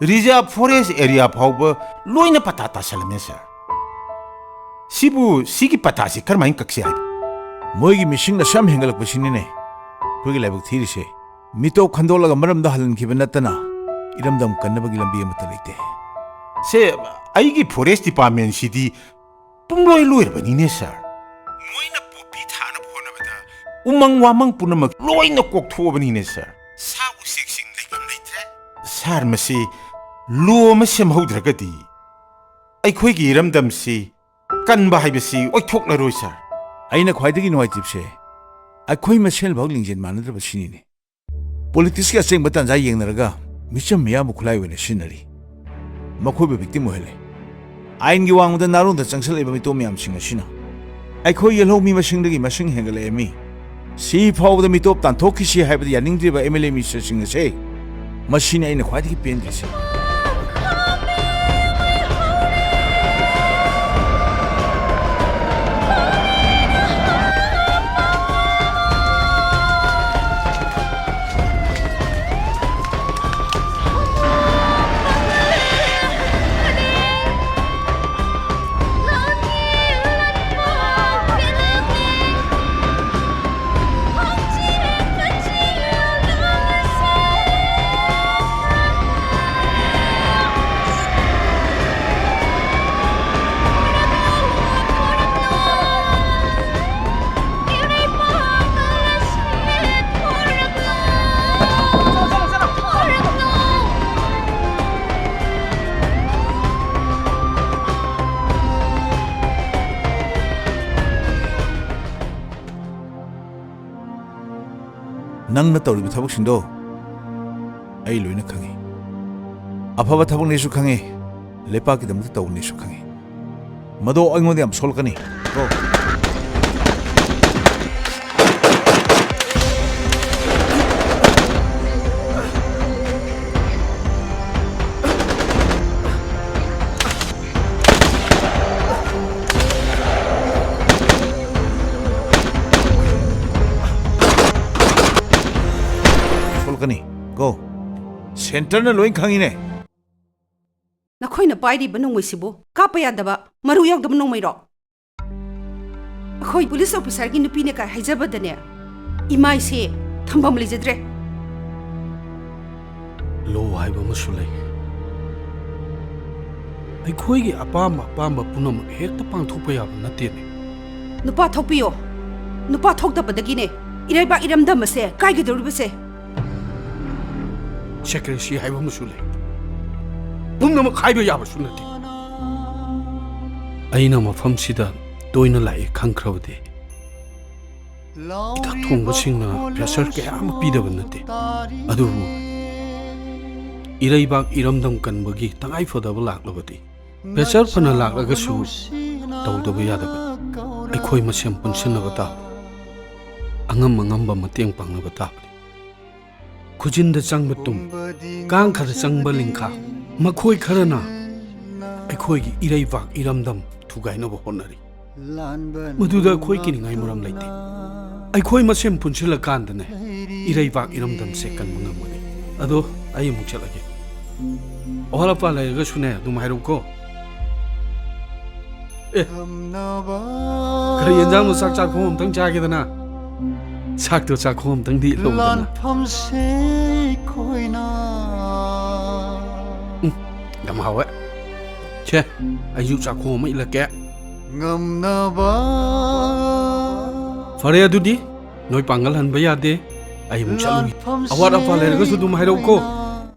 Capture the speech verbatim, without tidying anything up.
Reserve Forest Area ꯐꯥꯎꯕ ꯂꯣꯏꯅ ꯄꯇꯥ ꯇꯥꯁꯜꯂꯝꯃꯦ, ꯁꯥꯔ꯫ ꯁꯤꯕꯨ, ꯁꯤꯒꯤ ꯄꯇꯥꯁꯤ ꯀꯔꯝꯍꯥꯏꯅ ꯀꯛꯁꯤ ꯍꯥꯏꯕ? ꯃꯣꯏꯒꯤ ꯃꯤꯁꯤꯡꯅ ꯁꯨꯝ ꯍꯦꯟꯒꯠꯂꯛꯄꯁꯤꯅꯤꯅꯦ ꯑꯩꯈꯣꯏꯒꯤ ꯂꯥꯏꯕꯛ ꯊꯤꯔꯤꯁꯦ꯫ ꯃꯤꯇꯣꯞ ꯈꯟꯗꯣꯛꯂꯒ ꯃꯔꯝꯗ ꯍꯜꯍꯟꯈꯤꯕ ꯅꯠꯇꯅ ꯏꯔꯝꯗꯝ ꯀꯟꯅꯕꯒꯤ ꯂꯝꯕꯤ ꯑꯃꯠꯇ ꯂꯩꯇꯦ꯫ ꯁꯦ, ꯑꯩꯒꯤ Forest Department ꯁꯤꯗꯤ ꯄꯨꯝꯂꯣꯏ ꯂꯣꯏꯔꯕꯅꯤꯅꯦ, ꯁꯥꯔ꯫ ꯃꯣꯏꯅ ꯄꯣꯄꯤ ꯊꯥꯅꯕ ꯍꯣꯠꯅꯕꯗ ꯎꯃꯪ ꯋꯥꯃꯪ ꯄꯨꯝꯅꯃꯛ ꯂꯣꯏꯅ ꯀꯣꯛꯊꯣꯛꯑꯕꯅꯤꯅꯦ, ꯁꯥꯔ꯫ ꯁꯥ ꯎꯆꯦꯛꯁꯤꯡ ꯂꯩꯐꯝ ꯂꯩꯇ꯭ꯔꯦ꯫ ꯁꯥꯔ, ꯃꯁꯤ law ꯑꯃ ꯁꯦꯝꯍꯧꯗ꯭ꯔꯒꯗꯤ ꯑꯩꯈꯣꯏꯒꯤ ꯏꯔꯝꯗꯝꯁꯤ ꯀꯟꯕ ꯍꯥꯏꯕꯁꯤ ꯑꯣꯏꯊꯣꯛꯂꯔꯣꯏ, ꯁꯥꯔ꯫ ꯑꯩꯅ ꯈ꯭ꯋꯥꯏꯗꯒꯤ ꯅꯨꯡꯉꯥꯏꯇ꯭ꯔꯤꯕꯁꯦ ꯑꯩꯈꯣꯏ ꯃꯁꯦꯜ ꯐꯥꯎ ꯂꯤꯡꯖꯦꯜ ꯃꯥꯟꯅꯗ꯭ꯔꯕ ꯁꯤꯅꯤꯅꯦ꯫ Politics ꯀꯤ ꯑꯆꯦꯡꯕ ꯇꯥꯟꯖꯥ ꯌꯦꯡꯅꯔꯒ ꯃꯤꯆꯝ ꯃꯤꯌꯥꯝꯕꯨ ꯈꯨꯠꯂꯥꯏ ꯑꯣꯏꯅ ꯁꯤꯖꯤꯟꯅꯔꯤ꯫ ꯃꯈꯣꯏꯕꯨ victim ꯑꯣꯏꯍꯜꯂꯦ꯫ ꯑꯥꯏꯟꯒꯤ ꯋꯥꯡꯃꯗ ꯅꯥꯔꯣꯟꯗ ꯆꯪꯁꯤꯜꯂꯛꯂꯤꯕ ꯃꯤꯇꯣꯞ ꯃꯌꯥꯝꯁꯤꯡ ꯑꯁꯤꯅ ꯑꯩꯈꯣꯏ ꯌꯦꯜꯍꯧꯃꯤ ꯃꯁꯤꯡꯗꯒꯤ ꯃꯁꯤꯡ ꯍꯦꯟꯒꯠꯂꯛꯂꯝꯃꯤ꯫ ꯁꯤ ꯐꯥꯎꯕꯗ ꯃꯤꯇꯣꯞ ꯇꯥꯟꯊꯣꯛꯈꯤꯁꯤ ꯍꯥꯏꯕꯗ ꯌꯥꯅꯤꯡꯗ꯭ꯔꯤꯕ MLA minister ꯁꯤꯡ ꯑꯁꯦ, ꯃꯁꯤꯅꯤ ꯑꯩꯅ ꯈ꯭ꯋꯥꯏꯗꯒꯤ ꯄꯦꯟꯗ꯭ꯔꯤꯁꯦ꯫ ꯅꯪꯅ ꯇꯧꯔꯤꯕ ꯊꯕꯛꯁꯤꯡꯗꯣ ꯑꯩ ꯂꯣꯏꯅ ꯈꯪꯉꯤ꯫ ꯑꯐꯕ ꯊꯕꯛꯅꯦꯁꯨ ꯈꯪꯉꯤ, ꯂꯩꯄꯥꯛꯀꯤꯗꯃꯛꯇ ꯇꯧꯕꯅꯦꯁꯨ ꯈꯪꯉꯤ꯫ ꯃꯗꯣ ꯑꯩꯉꯣꯟꯗ ꯌꯥꯝ ꯁꯣꯛꯂꯛꯀꯅꯤ꯫ ꯒꯣ꯫ ꯁꯣꯛꯂꯛꯀꯅꯤ꯫ ꯒꯣ꯫ ꯁꯦꯟꯇꯔꯅ ꯂꯣꯏ ꯈꯪꯉꯤꯅꯦ꯫ ꯅꯈꯣꯏꯅ ꯄꯥꯏꯔꯤꯕ ꯅꯣꯡꯃꯩꯁꯤꯕꯨ ꯀꯥꯞꯄ ꯌꯥꯗꯕ, ꯃꯔꯨ ꯌꯥꯎꯗꯕ ꯅꯣꯡꯃꯩꯔꯣ? ꯑꯩꯈꯣꯏ ꯄꯨꯂꯤꯁ ꯑꯣꯐꯤꯁꯥꯔꯒꯤ ꯅꯨꯄꯤꯅꯦ ꯀꯥꯏ ꯍꯥꯏꯖꯕꯗꯅꯦ, ꯏꯃꯥꯏꯁꯦ ꯊꯝꯐꯝ ꯂꯩꯖꯗ꯭ꯔꯦ꯫ ꯂꯣ ꯍꯥꯏꯕ ꯑꯃꯁꯨ ꯂꯩ꯫ ꯑꯩꯈꯣꯏꯒꯤ ꯑꯄꯥꯝꯕ ꯑꯄꯥꯝꯕ ꯄꯨꯝꯅꯃꯛ ꯍꯦꯛꯇ ꯄꯥꯡꯊꯣꯛꯄ ꯌꯥꯕ ꯅꯠꯇꯦꯅꯦ꯫ ꯅꯨꯄꯥ ꯊꯣꯛꯄꯤꯌꯣ꯫ ꯅꯨꯄꯥ ꯊꯣꯛꯇꯕꯗꯒꯤꯅꯦ ꯏꯔꯩꯕꯥꯛ ꯏꯔꯝꯗꯝ ꯑꯁꯦ ꯀꯥꯏꯒꯗꯧꯔꯤꯕꯁꯦ꯫ ꯁꯦꯀ꯭ꯔꯦꯁꯤ ꯍꯥꯏꯕ ꯑꯃꯁꯨ ꯂꯩ꯫ ꯄꯨꯝꯅꯃꯛ ꯍꯥꯏꯕ ꯌꯥꯕꯁꯨ ꯅꯠꯇꯦ꯫ ꯑꯩꯅ ꯃꯐꯝꯁꯤꯗ ꯇꯣꯏꯅ ꯂꯥꯛꯏ ꯈꯪꯈ꯭ꯔꯕꯗꯤ, ꯍꯤꯗꯥꯛ ꯊꯣꯡꯕꯁꯤꯡꯅ ꯄ꯭ꯔꯦꯁꯔ ꯀꯌꯥ ꯑꯃ ꯄꯤꯗꯕ ꯅꯠꯇꯦ꯫ ꯑꯗꯨꯕꯨ ꯏꯔꯩꯕꯥꯛ ꯏꯔꯝꯗꯝ ꯀꯟꯕꯒꯤ ꯇꯉꯥꯏ ꯐꯗꯕ ꯂꯥꯛꯂꯕꯗꯤ, ꯄ꯭ꯔꯦꯁꯔ ꯐꯅ ꯂꯥꯛꯂꯒꯁꯨ ꯇꯧꯗꯕ ꯌꯥꯗꯕ꯫ ꯑꯩꯈꯣꯏ ꯃꯁꯦꯟ ꯄꯨꯟꯁꯤꯟꯅꯕ ꯇꯥꯕꯅꯤ꯫ ꯑꯉꯝ ꯑꯉꯝꯕ ꯃꯇꯦꯡ ꯄꯥꯡꯅꯕ ꯇꯥꯕꯅꯤ꯫ ꯈꯨꯖꯤꯟꯗ ꯆꯪꯕ ꯇꯨꯝ, ꯀꯥꯡ ꯈꯔ ꯆꯪꯕ ꯂꯤꯡꯈꯥ, ꯃꯈꯣꯏ ꯈꯔꯅ ꯑꯩꯈꯣꯏꯒꯤ ꯏꯔꯩꯕꯥꯛ ꯏꯔꯝꯗꯝ ꯊꯨꯒꯥꯏꯅꯕ ꯍꯣꯠꯅꯔꯤ꯫ ꯃꯗꯨꯗ ꯑꯩꯈꯣꯏ ꯀꯤꯅꯤꯡꯉꯥꯏ ꯃꯔꯝ ꯂꯩꯇꯦ꯫ ꯑꯩꯈꯣꯏ ꯃꯁꯦꯟ ꯄꯨꯟꯁꯤꯜꯂꯀꯥꯟꯗꯅꯦ ꯏꯔꯩꯕꯥꯛ ꯏꯔꯝꯗꯝꯁꯦ ꯀꯟꯕ ꯉꯝꯒꯅꯤ꯫ ꯑꯗꯣ ꯑꯩ ꯑꯃꯨꯛ ꯆꯠꯂꯒꯦ꯫ ꯑꯋꯥꯠ ꯑꯄꯥ ꯂꯩꯔꯒꯁꯨꯅꯦ ꯑꯗꯨꯝ ꯍꯥꯏꯔꯛꯎꯀꯣ꯫ ꯑꯦ, ꯀꯔꯤ ꯌꯦꯟꯖꯥꯡꯅꯣ? ꯆꯥꯛ ꯆꯥꯛꯈꯣꯝ ꯑꯝꯇꯪ ꯆꯥꯒꯦꯗꯅ꯫ ꯆꯥꯛꯇꯣ ꯆꯥꯛꯈꯣꯝ ꯑꯝꯇꯪꯗꯤ ꯂꯧꯗꯅ꯫ ꯂꯥꯟꯐꯝꯁꯦ ꯑꯩꯈꯣꯏꯅ ꯎꯝ, ꯌꯥꯝ ꯍꯥꯎꯋꯦ꯫ ꯁꯦ, ꯑꯩꯁꯨ ꯆꯥꯛꯈꯣꯝ ꯑꯃ ꯏꯜꯂꯛꯀꯦ꯫ ꯉꯝꯅꯕ ꯐꯔꯦ, ꯑꯗꯨꯗꯤ ꯅꯣꯏ ꯄꯥꯡꯒꯜ ꯍꯟꯕ ꯌꯥꯗꯦ꯫ ꯑꯩ ꯑꯃꯨꯛ ꯆꯠꯂꯨꯒꯦ꯫ ꯑꯋꯥꯠ ꯑꯄꯥ ꯂꯩꯔꯒꯁꯨ ꯑꯗꯨꯝ ꯍꯥꯏꯔꯛꯎꯀꯣ꯫